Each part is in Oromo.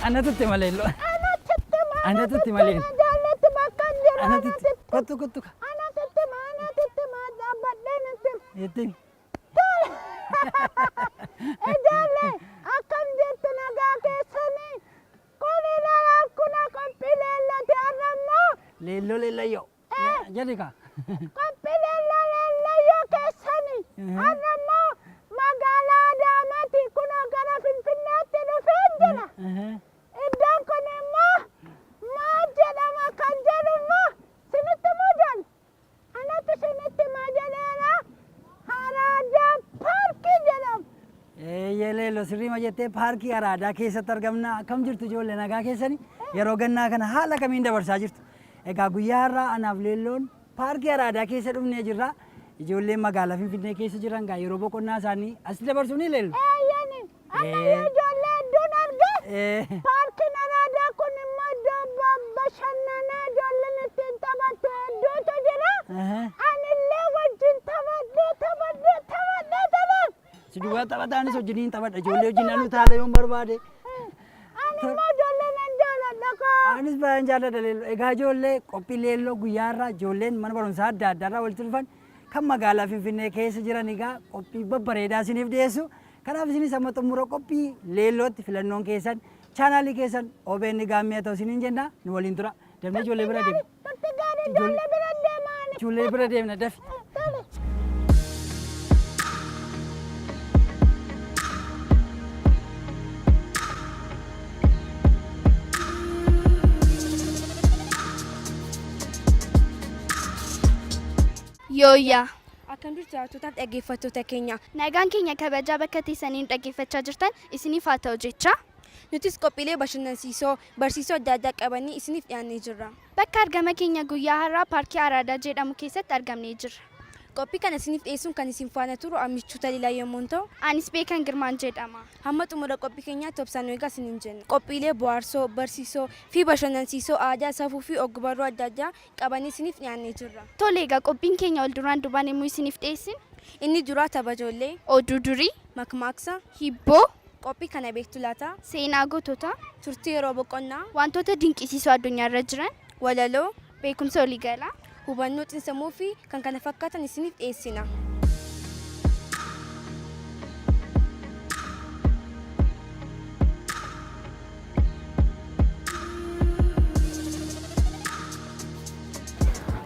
Anatu itti malee leelloo. Anatu itti hima. Anatu itti malee. Na jaallattu bakka hin jiru. Anatu itti. Kottu kottu. Anatu itti hima. Anatu itti hima. Dhaabbadheen itti hima. Ittiin. Ijoollee akkam jirtu nagaa keessanii? Kun ilaalaa kuna qophii leelloti har'a immoo Leelloo leellayyoo. Jedhi kaa. qophii leelloo leellayyoo keessanii har'a immoo magaalaa Adaamaati kunoo gara Finfinneetti dhufeen jira. Iddoon kun immoo maal jedhama kan jedhu immoo sinitti himuu jaalladha. Anatu isinitti himaa jedheera. Araadaa Paarkii jedhama. Eeyyee leelloo sirriima jettee paarkii Araadaa keessatti argamna. Akkam jirtu ijoollee nagaa keessanii? Yeroo gannaa kana haala kamiin dabarsaa jirtu? Egaa guyyaa har'aa anaaf leelloon paarkii Araadaa keessa dhufnee jirra. Ijoolleen magaalaa Finfinnee keessa jiran gaa yeroo boqonnaa isaanii asitti dabarsuu ni leellu. Eeyyeni. Amma ijoollee hedduun arge. Paarkiin Araadaa kun immoo iddoo bashannanaa ijoolleen ittiin taphattu hedduutu jira. Anillee wajjin taphadhee taphadhee taphadhee taphadhe. Si duwwaa taphataanis wajjiniin taphadha. Ijoollee wajjin anuu taala yoon barbaade. Ani immoo ijoollee nan jaaladha koo. Anis baay'een jaalladha leelloo. Egaa ijoollee qophii leelloo guyyaa irraa ijoolleen mana barumsaa adda addaa irraa walitti dhufan kan magaalaa Finfinnee keessa jiran egaa qophii babbareedaa isiniif dhiyeessu. Kanaaf isinis amma xumura qophii leellootti filannoon keessan chaanaalii keessan OBN Gaammee haa ta'u isiniin jenna nu waliin tura. Dafnee ijoollee bira deemna. Turtii gaarii ijoollee bira deemaa. Ijoollee bira deemna dafi. Tole. Yooyyaa. Akkam jirtu daawwattootaaf dhaggeeffattoota keenya. Nagaan keenya kabajaa bakka teessanii nu dhaggeeffachaa jirtan isiniif haa ta'u jecha. Nutis qophiilee bashannansiisoo, barsiisoo adda addaa qabannee isiniif dhiyaannee jirra. Bakka argama keenya guyyaa har'aa paarkii Araadaa jedhamu keessatti argamnee jirra. Qophii kana isiniif dhiyeessuun kan isin faana turu Ammichuu Taliilaa yommuu ta'u, Anis Beekan Girmaan jedhama. Hamma xumura qophii keenyaatti obsaan nu eegaa isiniin jenna. Qophiilee bohaarsoo, barsiisoo fi bashannansiisoo aadaa, safuu fi ogbarruu adda addaa qabannee isiniif dhiyaannee jirra. Tole egaa qophiin keenya wal duraan duubaan yommuu isiniif dhiyeessinu. Inni duraa tapha ijoollee. Oduu durii. Makmaaksa. Hibboo. Qophii kana beektu laata? Seenaa goototaa. Turtii yeroo boqonnaa. Wantoota dinqisiisoo addunyaarra jiran. Walaloo. Beekumsa waliigalaa. Hubannoo xiinsammuu fi kan kana fakkaatan isiniif dhiyeessina.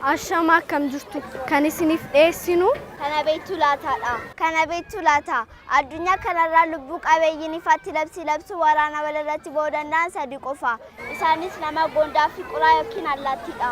Ashama akkam jirtu kan isiniif dhiyeessinu Kana beektu laataadha. Kana beektu laata? Addunyaa kanarraa lubbuu qabeeyyiin ifatti labsii labsuu waraana walirratti ba'uu danda'an sadi qofa. Isaanis nama goondaa fi qoraa yookiin allaattiidha.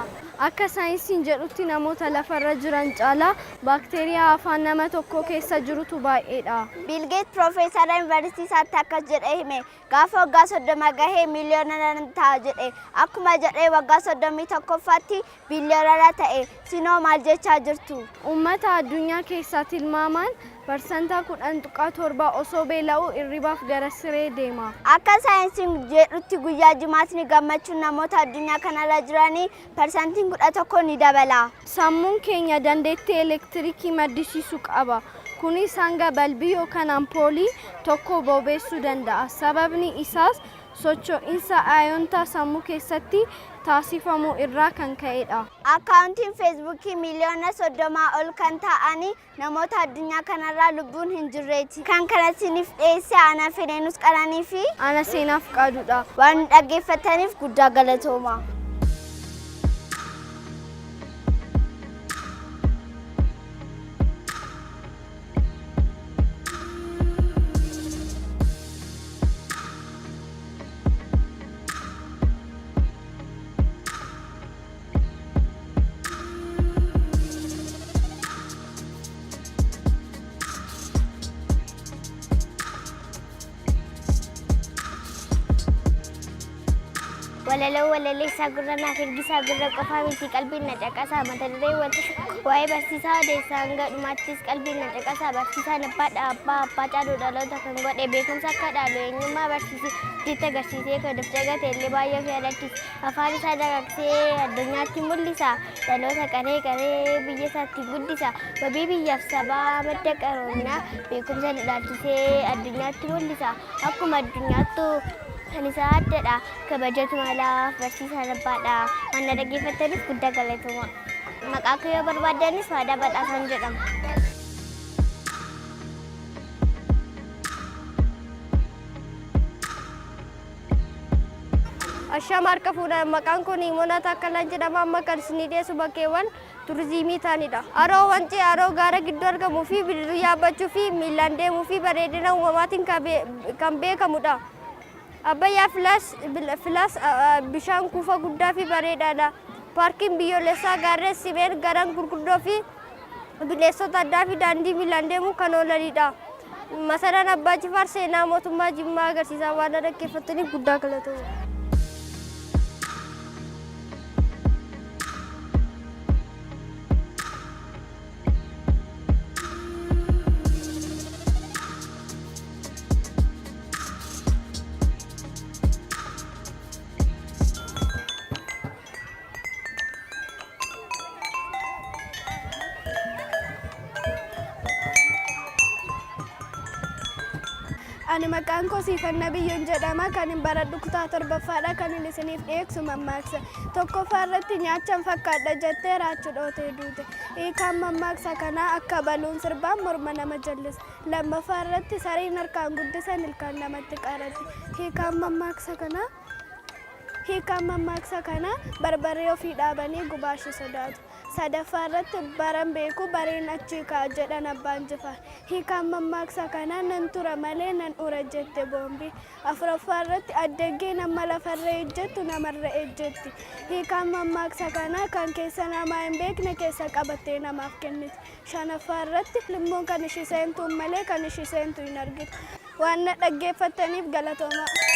Akka saayinsiin jedhutti namoota lafarra jiran caalaa baakteeriyaa afaan nama tokkoo keessa jirutu baay'eedha. Biil Geet Piroofeesara Yuunivarsiitii isaatti akkas jedhee hime. Gaafa waggaa 30 gahee miiliyoonara nan ta'a jedhe. Akkuma jedhee waggaa 31ffaatti biiliyoonara ta'e. Sinoo maal jechaa jirtu? Uummata addunyaa keessaa tilmaamaan parsantaa 10.7 osoo beela'uu irribaaf gara siree deema. Akka saayinsiin jedhutti guyyaa jimaatni gammachuun namoota addunyaa kanarra jiranii parsantiin 11 ni dabala. Sammuun keenya dandeettii elektirikii maddisiisuu qaba. Kunis hanga balbii yookaan ampoolii tokko bobeessuu danda'a. Sababni isaas socho'insa ayoontaa sammuu keessatti taasifamu irraa kan ka'edha. Akkaawuntiin Feesbuukii miiliyoona 30 ol kan ta'anii namoota addunyaa kanarraa lubbuun hin jirreeti. Kan kana isiniif dhiyeesse ana Fedheenus Qananii fi Ana Seenaaf Qaaduudha. Waan nu dhaggeeffattaniif guddaa galatooma. Walaloo walaleessaa gurra naaf ergisaa gurra qofaa miti qalbiin na caqasaa mata duree wanta waa'ee barsiisaa odeessaa hanga dhumaattis qalbiin na caqasaa barsiisaan abbaadha abbaa abbaa caalu dhaloota kan godhe beekumsa akka dhaalu eenyummaa barsiise itti agarsiisee kan of dagate illee baay'ee of yaadachiise afaan isaa dagaagsee addunyaatti mul'isa dhaloota qaree qaree biyya isaatti guddisa wabii biyyaaf sabaa madda qaroominaa beekumsa nu dhaalchisee addunyaatti mul'isa akkuma addunyaattu Kan isaa addadha. Kabajatu malaaf barsiisaan abbaadha. Waan na dhaggeeffattaniif guddaa galatoomaa. Maqaa koo yoo barbaaddanis Faadaa Badhaasaan jedhama. Ashama harka fuudhaa maqaan kun Himoonaa Taakkalaan jedhama. Amma kan isinii dhiyeessu bakkeewwan turizimii ta'anidha. Haroo Wancii haroo gaara gidduu argamuu fi bidiruu yaabbachuu fi miillaan deemuu fi bareedina uumamaatiin kan beekamudha. Abbayyaa Filaas Filaas bishaan kuufa guddaa fi bareedaadha. Paarkiin biyyoolessaa gaarreen Simeen garan gurguddoo fi bineensota addaa fi daandii miilaan deemuu kan oolanidha. Masaraan Abbaa Jifaar seenaa mootummaa Jimmaa agarsiisa. Waan na dhaggeeffattaniif guddaa galatoomaa. Ani maqaan koo Siifan Nabiyyoon jedhama. Kanin baradhu kutaa torbaffaadha. Kanin isiniif dhiyeessu mammaaksa. Tokkoffaa irratti nyaachan fakkaadha jettee raachuu dhootee duute. Hiikaan mammaaksa kanaa akka baluun sirbaan morma nama jallisa. Lammaffaa irratti sareen harkaan guddisan ilkaan namatti qaratti. Hiikaan mammaaksa kanaa Hiikaan mammaaksa kanaa barbarree ofii dhaabanii gubaashii sodaatu. Sadaffaa irratti baran beeku bareen achii ka'a jedhan abbaan Jifaar. Hiikaan mammaaksa kanaa nan tura malee nan ura jette boombiin. Afuraffaa irratti addaggeen amma lafarra ejjettu namarra ejjetti. Hiikaan mammaaksa kanaa kan keessa namaa hin beekne keessa qabattee namaaf kenniti. Shanaffaa irratti limmoon kan ishii seentuun malee kan ishii seentu hin argitu. Waan na dhaggeeffattaniif galatoomaa.